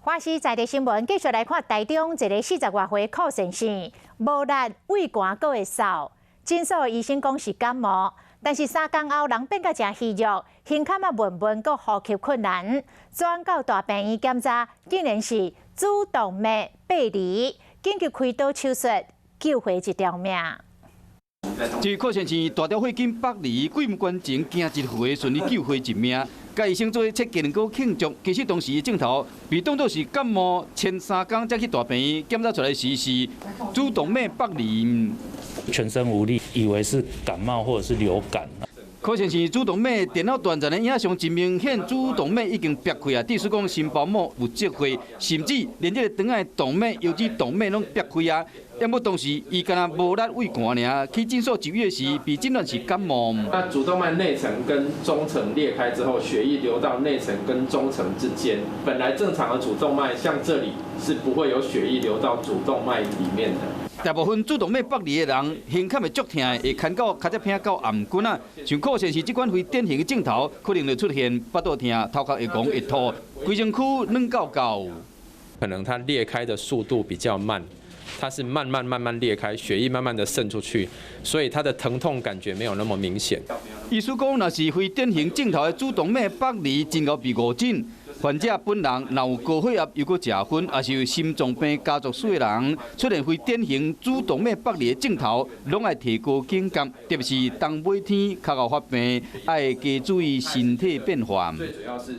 華視在地新聞繼續來看台中一个40外歲柯先生，無力畏寒閣會嗽，診所醫生講是感冒，但是3工後人變甲誠虛弱，胸坎仔悶悶，閣呼吸困難，轉到大病院檢查，竟然是主動脈剝離，緊急開刀手術救回一條命。這柯先生大條血筋剝離，鬼門關前行一回，順利救回一命。佮醫生做伙切雞卵糕慶祝，其實當時症頭被當作是感冒，前3工才去大病院檢查出來時是主動脈剝離，全身無力，以為是感冒或者是流感。柯先生主動脈電腦斷層的影像真明顯，主動脈已經煏開啊，意思講心包膜有積血，甚至連這個腸仔的動脈、腰子動脈攏煏開啊。毋過當時伊敢若無力畏寒爾，去診所就醫時被診斷是感冒。那主動脈內層跟中層裂開之後，血液流到內層跟中層之間。本來正常的主動脈，像這裡是不會有血液流到主動脈裡面的。大部分主動脈剝離的人，胸坎會足疼，會牽到跤脊骿到頷頸仔。像柯先生這款非典型的症頭，可能就出現腹肚疼、頭殼會戇會吐、規身軀軟厚厚。可能它裂開的速度比較慢。它是慢慢慢慢裂開，血液慢慢的滲出去，所以它的疼痛感覺沒有那麼明顯。醫師講，若是非典型症頭的主動脈剝離，真𠢕被誤診。患者本人若有高血壓，又閣食薰，抑是有心臟病家族史的人，出現非典型主動脈剝離的症頭，攏愛提高警覺，特別是冬尾天較𠢕發病，愛加注意身體變化。最主要是。